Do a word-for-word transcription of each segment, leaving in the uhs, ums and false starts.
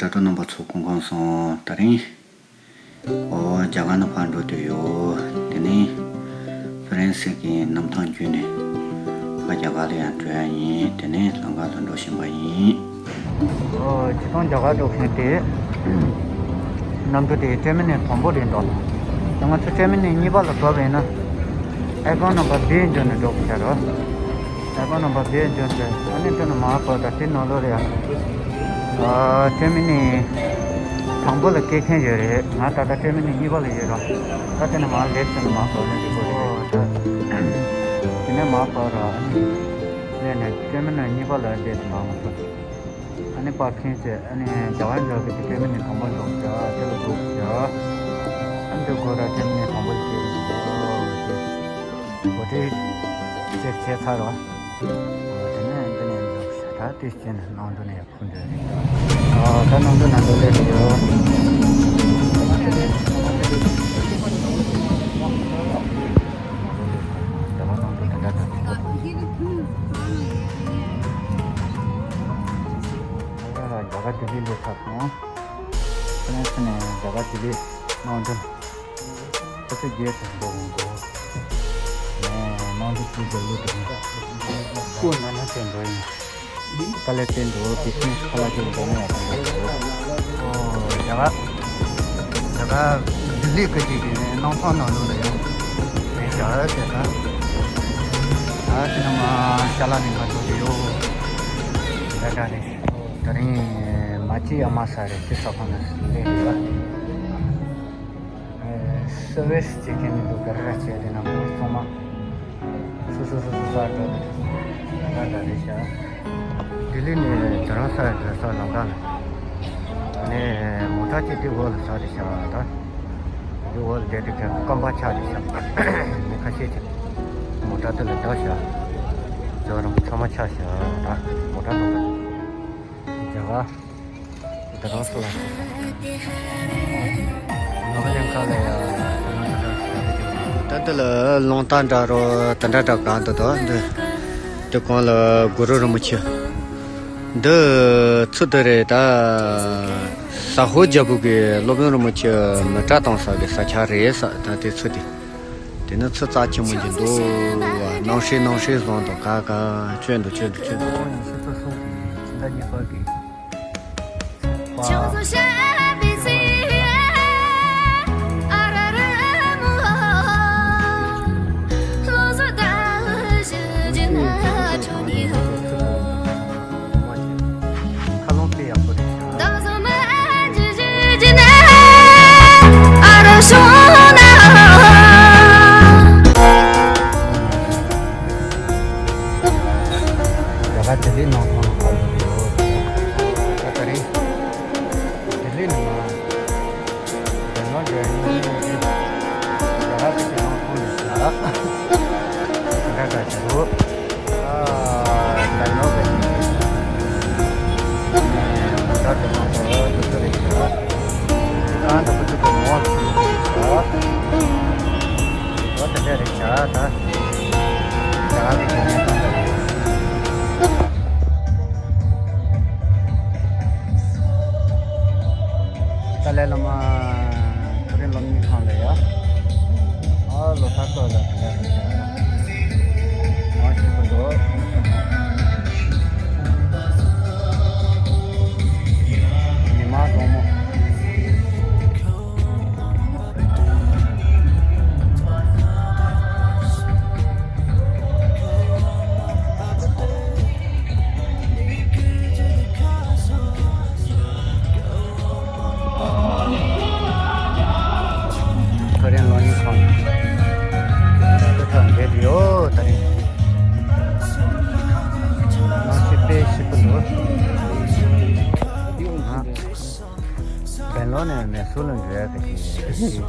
ད་ལྟ་རྣམ་པ་ཚོ་སྐུ་ཁམས་བཟང་། དེ་རིང་ཨོ་རྒྱ་གར་ནས་ཕར་འགྲོ་འདོད་ཡོད། དེ་ནས་ཧྥ་རན་སི་གི་གནམ་ཐང་བརྒྱུད་ནས་ཕར་རྒྱ་གར་ལ་ཡང་འགྲོ་ཡ་ཡིན། དེ་ནས་ལམ་ཁ་ལ་འགྲོ་བཞིན་པ་ཡིན། ཨོ་སྤྱིར་བཏང་རྒྱ་གར་འགྲོ་མཁན་དེ་གནམ་གྲུ་དེ་ཊར་མི་ནལ་དང་པོ་རེད་འདུག་ད་ང་ཚོ་ཊར་མི་ནལ་གཉིས་པ་ལ་བབས་པ་ཡིན་ན་ཨེ་ཀོན་ནམ་བར་བྷི་འགྲོ་ནས་འགྲོ་དགོས་ཤག་རོ། ཨེ་ཀོན་ནམ་བར་བྷི་འགྲོ་ནས་ཨ་ནི་འགྲོ་ནས་མར་བབས། ད་དེ་ནང་ལོགས་ལ་ཡ། ཨ་ཊར་མི་ནལ་དང་པོ་ལ་སྐྱེལ་མཁན་ཡོད་རེད། ང་ད་ལྟ་ཊར་མི་ནལ་གཉིས་པ་ལ་ཡོད་ར། ད་དེ་ནས་མར་ལེབ་བྱས་ནས་མར་བབས་ན་འགྲིག་གི་རེད། ཨོ་ད། དེ་ནས་མར་བབས་ར། ཨ་ནི་སླེབས་ནས་ཊར་མི་ནལ་གཉིས་པ་ལ་སླེབས་ནས་མར་མར་བབས། ཨ་ནི་པར་ཁིང་བྱས། ཨ་ནི་རྒྱ་གར་འགྲོ་གི་དེ་ཊར་མི་ནལ་དང་པོ་འགྲོ་བྱ། དེ་ལ་འགྲོ་བྱ། ཨ་ནི་དེ་སྒོ་ར་ཊར་མི་ནལ་དང་པོ་ལ་སླེབས་རེད། ཨོ་དེ་སྒོ་ཁྲལ་ཅེག་བྱས་ཚར་ར། ཨོ་དེ་ནས་འདི་ནས་འགྲོ་བྱ། ད་དེ་བྱས་ནས་ནང་དུ་ནས། ཨ་ད་ནང་དུ་ནང་དུ་སླེབས་ཡོད། རྒྱ་གར་ལྡི་ལི་སླེབས་ཚར་སོང་། ཕ་རན་སི་ནས་རྒྱ་གར་ལྡི་ལི་ནང་དུ། ཁ་ཚ་རྒྱལ་དུ་འགྲོ་འོང་འགྲོ། ནས་ནང་དུ་ཚུར་རྒྱག་ལུགས་དང་། སྐུ་ན་ན་ཅན་འགྲོ་ཡིན། དཀའ་ལས་བརྟེན་འགྲོ། བི་ཤི་ནེ་སི་ཁ་ལག་ཅིག་འགྲོ་ན་ཡག་པོ་འགྲོ། ཨོ་རྒྱ་གར། རྒྱ་གར་ལྡི་ལི་སྐད་ཅིག་གི་གནམ་ཐང་ནང་ལོགས་ལ་ཡང་མེད་བཞག་ཟེར་ཁ། ད་ཕྱི་ནང་མ་ཅ་ལག་ནི་ང་ཚོ་རེད་ཡོད། ད་ད་རེད། ད་རིང་མ་ཅི་ཡ་མ་ས་རེད། ཅི་ས་ཁོ་ན་སླེབས་ཡོད། སར་བིས་བྱེད་མཁན་མི་འདུག་ག་རེ་ར་བྱས་དེ་ན་མོ་ཚང་མ་སུ་སུ་སུ་སུ་ས་འགྲོ་འདུག་ད་ད་རེད་ཤག་ལྡི་ལི་ནས་དེ་རང་ས་རེད་ས་ལམ་ཁ་ལ། ནས་མོ་ཊ་གཅིག་དེ་འོག་ལ་ས་རེད་ཤག་ད་དེ་འོག་ལ་བསྡད་དེ་ཁ་སྐམ་པ་ཆགས་རེད་ཤག་མི་ཁ་ཤས་ཀྱིས་མོ་ཊ་དེ་ལ་བརྒྱབ་ཤག་ཇོ་རང་ཚང་མ་ཆགས་ཤག་ད་མོ་ཊ་དང་། རྒྱ་གར། ད་རང་སུ་ལ་སོང་། ནོར་ལེན་ཁ་ལ་ཡ། ད་འདི་ལ་རླུང་རྟ་འདྲ་རོ་དེ་འདྲ་འདྲ་གང་འདུག་དོ། འདི་འདི་གོང་ལ་གུ་རུ་རིན་པོ་ཆེ། འདི་ཚུར་དུ་རེད་ད། ཟ་ཧོར་རྒྱལ་པོ་གི་སློབ་དཔོན་རིན་པོ་ཆེ་མི་ཏྲ་བཏང་ས་གི་ས་ཆ་རེད་ས། ད་དེ་ཚུར་དེ། དེ་ནི་ཚུར་རྩ་ཆེན་མོ་ཅིག་འདུག་རྣམ་ཤེས་རྣམ་ཤེས་བཟང་དང་ག་ག་ཁྱོད་འདུག་ཁྱོད་འདུག་ཁྱོད་འདུག་ཕྱི་ཚུལ་གསུམ་གྱི་ཕྱི་ཟླ་གཉིས་པ་གི། ཁ་ལོང་དཔེ་ཡག་པོ་རེད་ཤག་རྒྱ་གར་ལྡི་ལི་ནང་ཐོན་ལ་ཁ་ལོ་ཡོད། ད་ད་རེས་ལྡི་ལི་ནང་ལ་རྒྱ་ནག་འགྲོ་ཡ་ཡིན་ཟེར་ཏེ་རྒྱ་གར་ལྡི་ལི་ནང་ཐོན་ལ་ཤག་ད་ད་ཞུ། ཨ་ད་ནོ་བེ་ད་དེ་ནང་ཐོན་ལ་ཤག་གང་དུ་བུ་ཚུགས་མོ་ཤག་འོ་དེ་འདྲ་རེད་ཤག་ད། ཏཱ་ལའི་བླ་མ་མཐོ་རིམ་སློབ་གཉེར་ཁང་ལ་ཡ། ཨ་ལོ་ཐར་སྐོར་ལ་དེ་འདྲ་རེད་ཤག་མང་ཞིག་པོ་འདུག་མི་མང་གྲོང་མོ། ཁ་རེན་ལོ་ཉིན་ཁང་། ཁོ་ཐག་འདེད་ཡོད་ད་རེད། ནང་ཆེ་དཔེ་ཞིབ་པོ་འདུག་ཨ། བན་ལོ་ནས་མེ་སུར་ལ་འགྲོ་ཡ་གི་ཞིག་ཞིག་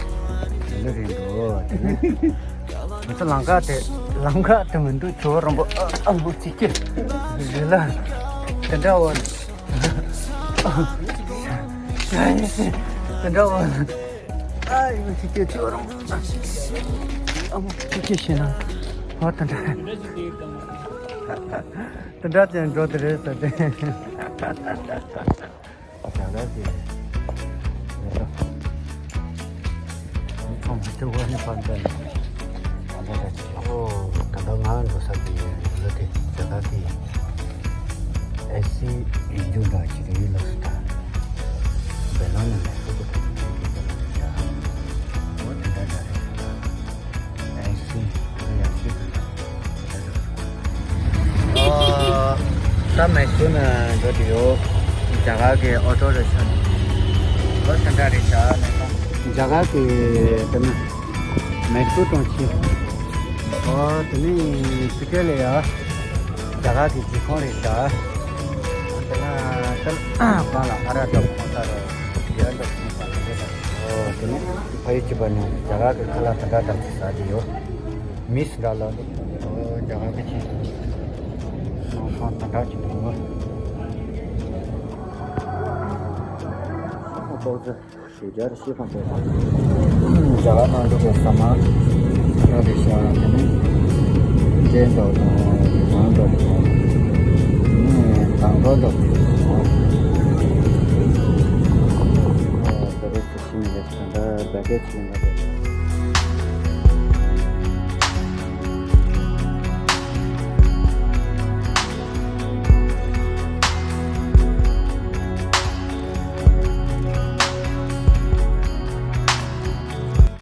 ལ་རིང་འདུག་དེ་ནས་ང་ཚོ་ལམ་ཁ་དེ་ལམ་ཁ་དེ་མི་འདུག་ཇོ་བོ་རིན་པོ་ཨ་མོ་ཅིག་གི་རི་ལ་དེ་འདྲ་བོ་ཞ་ཡི་སི་དེ་འདྲ་བོ་ཨ་ཡི་ཅིག་གི་ཇོ་བོ་རིན་པོ་ཨ་མོ་ཅིག་གི་ཞེ་ན་ཧོ་དེ་འདྲ་དེ་འདྲ་ཅན་འགྲོ་དེ་རེད་ཟེར་ཏེ། ཨ་ཅག་ ར་དེ་མེད་ད། ཚོང་མི་ཐུབ་པ་ནི་ཕན་ཚུན་ཨ་འདྲ་འདྲ་ཅིག་ཡོད། ཨོ། ད་ལྟ་ང་འགྲོ་ས་དེ་ལ་དེ་རྒྱ་གར་གྱི་ཨེ་སི་ཡིན་རྒྱུ་འདྲ་ཅིག་རེད་ལགས་སོ། ད་བེ་ལོང་ནས་མེ་སོར་དུ་འགྲོ་དུས་དེ་ལ་ཡ། ཨོ་དེ་འདྲ་འདྲ་རེད་ད། ཨེ་སི་ཡ་ཤི་ད། ཨོ། ད་མེ་སོར་ནས་འགྲོ་དུས་ཡོད། རྒྱ་གར་གྱི་ཨོ་ཊོ་རི་ཤ་ནས། ཨོ་དེ་འདྲ་རེད་ཤག་ནས་ད། རྒྱ་གར་གྱི་དེ་ནི་མེ་སོར་དང་ཕྱིན། ཨོ་དེ་ནི་ཕི་ཀེ་ལ་ཡ། རྒྱ་གར་གྱི་རྒྱལ་ཁོངས་རེད་ཤག་དེ་ན་ད་གང་ལ་ཨ་ར་འདྲ་ཁོང་ས་རེད། རྒྱ་འདྲ་ཁོང་ས་རེད་ད། ཨོ་དེ་ནི་ཕ་ཡུལ་གཅིག་པ་ནི་རྒྱ་གར་གྱི་ཁ་ལག་དེ་འདྲ་འདྲ་ཅིག་ཟ་གི་ཡོད། མིས་འདྲ་ལ་འདུག་ཨོ་རྒྱ་གར་གྱི་ཆེད་དུ་ནང་ཁང་དེ་འདྲ་ཅིག་འདུག་ངོ་། ཨོ་ཏོག་ཙེ་ཞེ་རྒྱར་ཤེས་ཁང་དེ་དང་། རྒྱ་གར་ནང་འདུག་པའི་ཟ་མ་འདྲ་རེད་ཤག་དེ་ནི་རྒྱན་འདྲ་དང་རི་མང་འདྲ་དང་། དེ་ནི་དང་པོ་འདྲ་ཅིག་འདུག་ཨོ་དེ་རེད། ཤི་མི་རེད། ད་ལྟ་བདག་སྐད་ཆེན་པོ་རེད།